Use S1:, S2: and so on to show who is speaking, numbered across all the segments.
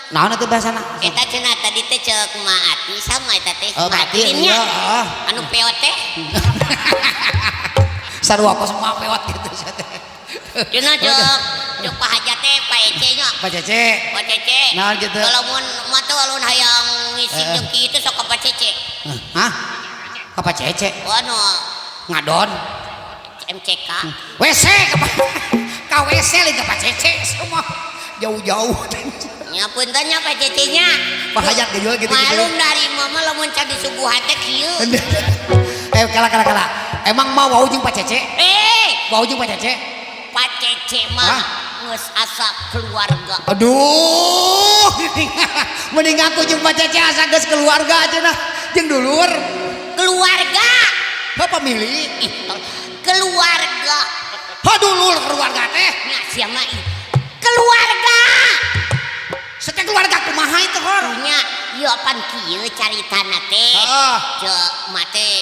S1: Naon atuh bahasana?
S2: Eta cenah tadi teh ceuk Maati sama eta teh.
S1: Oh, Maati,
S2: nya.
S1: iya, ah.
S2: Anu peot teh.
S1: Sarua kos mah peot gitu sia teh.
S2: Cenah ceuk ceuk Pak Hajat teh Pak Ece nya.
S1: Pak Cece.
S2: Pak Cece.
S1: Naon gitu?
S2: Kalau mun mah teh walun hayang ngisi
S1: Eh.
S2: jeung kieu teh sok ka Pak Cece.
S1: Hah? Ka Pak Cece?
S2: Wah nu
S1: Ngadon.
S2: MCK.
S1: WC ka WC lain ka Pak Cece semua. Jauh-jauh.
S2: Nya punten nya Pak Cece nya.
S1: Pak Hajat ge juga gitu-gitu.
S2: Malum dari mama lamun can disuguhan teh kieu.
S1: Eh kala kala kala. Emang mau wau jeung Pak Cece?
S2: Eh,
S1: Wau jeung Pak Cece?
S2: Pak Cece mah
S1: Hah?
S2: Geus asa keluarga.
S1: Aduh, mending aku jeung Pak Cece asa geus keluarga aja nah, jeung dulur.
S2: Keluarga.
S1: Ha pamili.
S2: Ih, keluarga.
S1: Ha dulur keluarga teh.
S2: Nya sia mah ih. Keluarga.
S1: Sete keluarga kumaha itu hor?
S2: Nya ieu apan kieu caritana teh.
S1: Heeh.
S2: Ceuk mah teh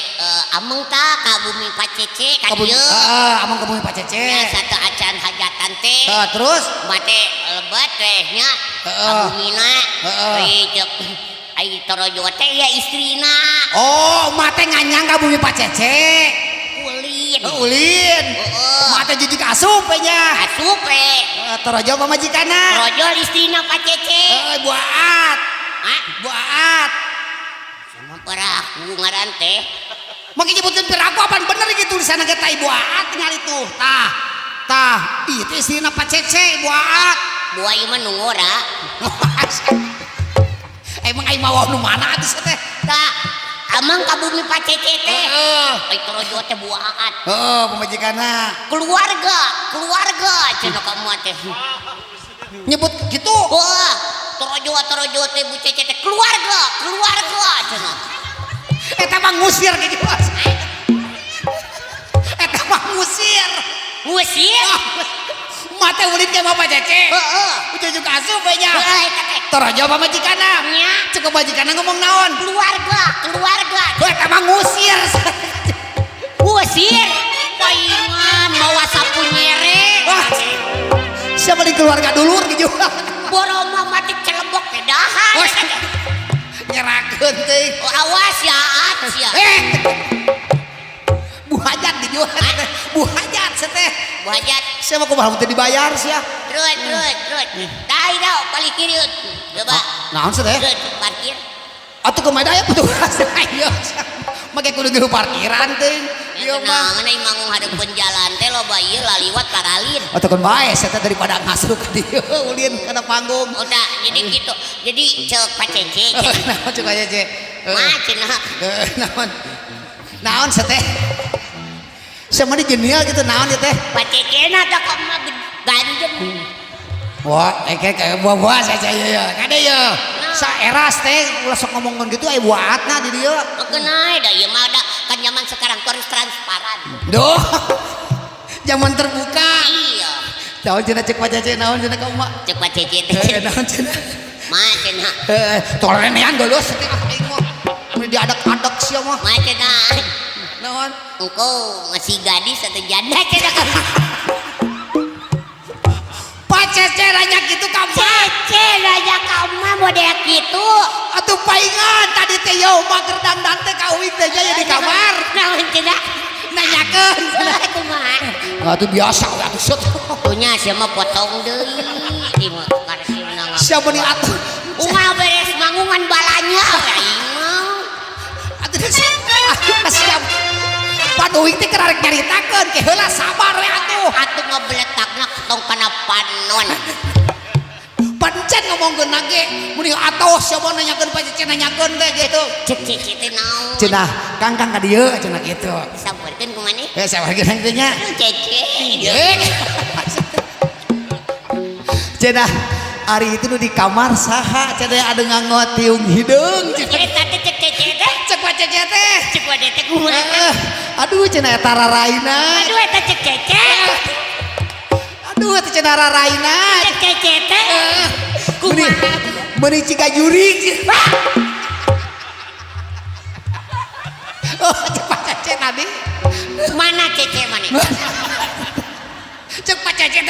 S2: ameng ta ka bumi Pak Cece ka dieu.
S1: Heeh, ameng ka bumi Pak Cece.
S2: Nya satu acan hajatan teh.
S1: Heeh, terus
S2: Mah teh lebet teh nya ka bumina.
S1: Heeh.
S2: Euy ceuk ai torojo teh ya istrina.
S1: Oh, mah teh nganyang ka bumi Pak Cece.
S2: Ulin.
S1: Oh, ulin.
S2: Heeh.
S1: Mah teh jijik asup we nya.
S2: Asup we.
S1: Heeh, torojo pamajikanna.
S2: Torojol istrina Pak Cece.
S1: Heeh, Bu Aat.
S2: Hah?
S1: Bu Aat.
S2: Sama paraku ngaran teh.
S1: Make nyebutkeun piraku apaan bener gitu tulisanna ge tah Ibu Aat tinggal itu. Tah. Tah, ieu teh istrina Pak Cece, Ibu Aat.
S2: Buah ieu mah nu ngora.
S1: Emang aing mawa nu mana atuh sia teh?
S2: Tah, amang ka bumi Pak Cece teh.
S1: Heeh.
S2: Ai torojo teh Bu Aat.
S1: Heeh, pamajikanna.
S2: Keluarga, keluarga cenah ka emak teh.
S1: Nyebut gitu.
S2: Wah, torojo torojo teh Bu Cece teh keluarga, keluarga cenah.
S1: Eta mah ngusir gitu. Eta mah ngusir.
S2: Ngusir?
S1: Mate ulin ke Bapak Cece.
S2: Heeh.
S1: Ujug asup we nya.
S2: Heeh, eta teh.
S1: Torojo pamajikanna.
S2: Nya.
S1: Cukup pamajikanna ngomong naon?
S2: Keluarga, keluarga.
S1: Heuh, eta mah ngusir.
S2: Ngusir. Paingan mawa sapu nyere.
S1: Wah. Siapa di keluarga dulur gitu.
S2: Boro mati celebok pedahan.
S1: Wah. Nyerakeun teh.
S2: Oh, awas ya, At, ya.
S1: Eh. Bu Hajat dijual teh. Bu Hajat teh.
S2: Bu Hajat.
S1: Siapa kumaha teu dibayar sia?
S2: Terus, terus, terus. Tah, dah, balik kiri. Coba.
S1: Naon sih teh?
S2: Terus, parkir.
S1: Atuh kumaha aya petugas ayo. Make kudu ngilu parkiran teh. Ieu mah.
S2: Nah, ngeunai manggung hareupeun jalan teh loba ieu laliwat karalin.
S1: Atuh keun bae sia teh daripada ngasup ka dieu ulin kana panggung.
S2: Udah, jadi gitu. Jadi ceuk Pak Cece.
S1: Naon ceuk Pak Cece?
S2: Mah cenah.
S1: Heeh, naon? Naon sia teh? Sia mah jenial gitu naon ieu teh?
S2: Pak Cece na teh kok mah ganjem.
S1: Wah, kayak buah-buah saya ya. Kade ya. Saeras teh ulah sok ngomongkeun gitu aya buatna di dieu.
S2: Keunai da ieu mah da kan zaman sekarang tuh harus transparan.
S1: Duh. Zaman terbuka.
S2: Iya.
S1: Naon cenah cek Pak Cece naon cenah ka emak?
S2: Cek Pak Cece teh.
S1: Heeh, naon cenah?
S2: Mah cenah.
S1: Heeh, torenean geuleuh teh ah aing mah. Mun diadak-adak sia mah.
S2: Mah cenah.
S1: Naon?
S2: Engkau masih gadis atau janda cenah.
S1: Pak Cece nanya gitu ka emak.
S2: Cece nanya ka emak model kitu.
S1: Atuh paingan tadi teh yo mah keur dandan teh ka uing teh nya di kamar.
S2: Naon cenah?
S1: Nanyakeun.
S2: Kumaha?
S1: Atuh biasa we atuh set.
S2: Punya sia mah potong deui. Di mah karena
S1: Sia meuni atuh.
S2: Unggal beres manggungan balanya aing mah.
S1: Atuh siap. Pan uing teh keur arek nyaritakeun ke heula sabar we atuh.
S2: Atuh ngebeletakna tong kana panon.
S1: Pancen ngomongkeun ge muni atoh sia mah nanyakeun Pak Cece nanyakeun teh gitu.
S2: Cek Cece teh naon?
S1: Cenah Kang Kang ka dieu cenah kitu.
S2: Sampeurkeun ku maneh?
S1: Eh sabarkeun teh nya.
S2: Cece.
S1: Eh. Cenah ari itu nu di kamar saha cenah ada nganggo tiung hideung cenah.
S2: Eta teh cek Cece teh.
S1: Cek Pak Cece teh.
S2: Cek Pak teh kumaha?
S1: Eh, aduh cenah eta raraina.
S2: Aduh eta cek Cece.
S1: Aduh eta cenah raraina.
S2: Cek Cece teh.
S1: Eh, meuni
S2: Kumaha?
S1: Meuni ciga jurig. Oh, cek Pak Cece tadi.
S2: Mana Cece mana?
S1: Cek Pak Cece teh.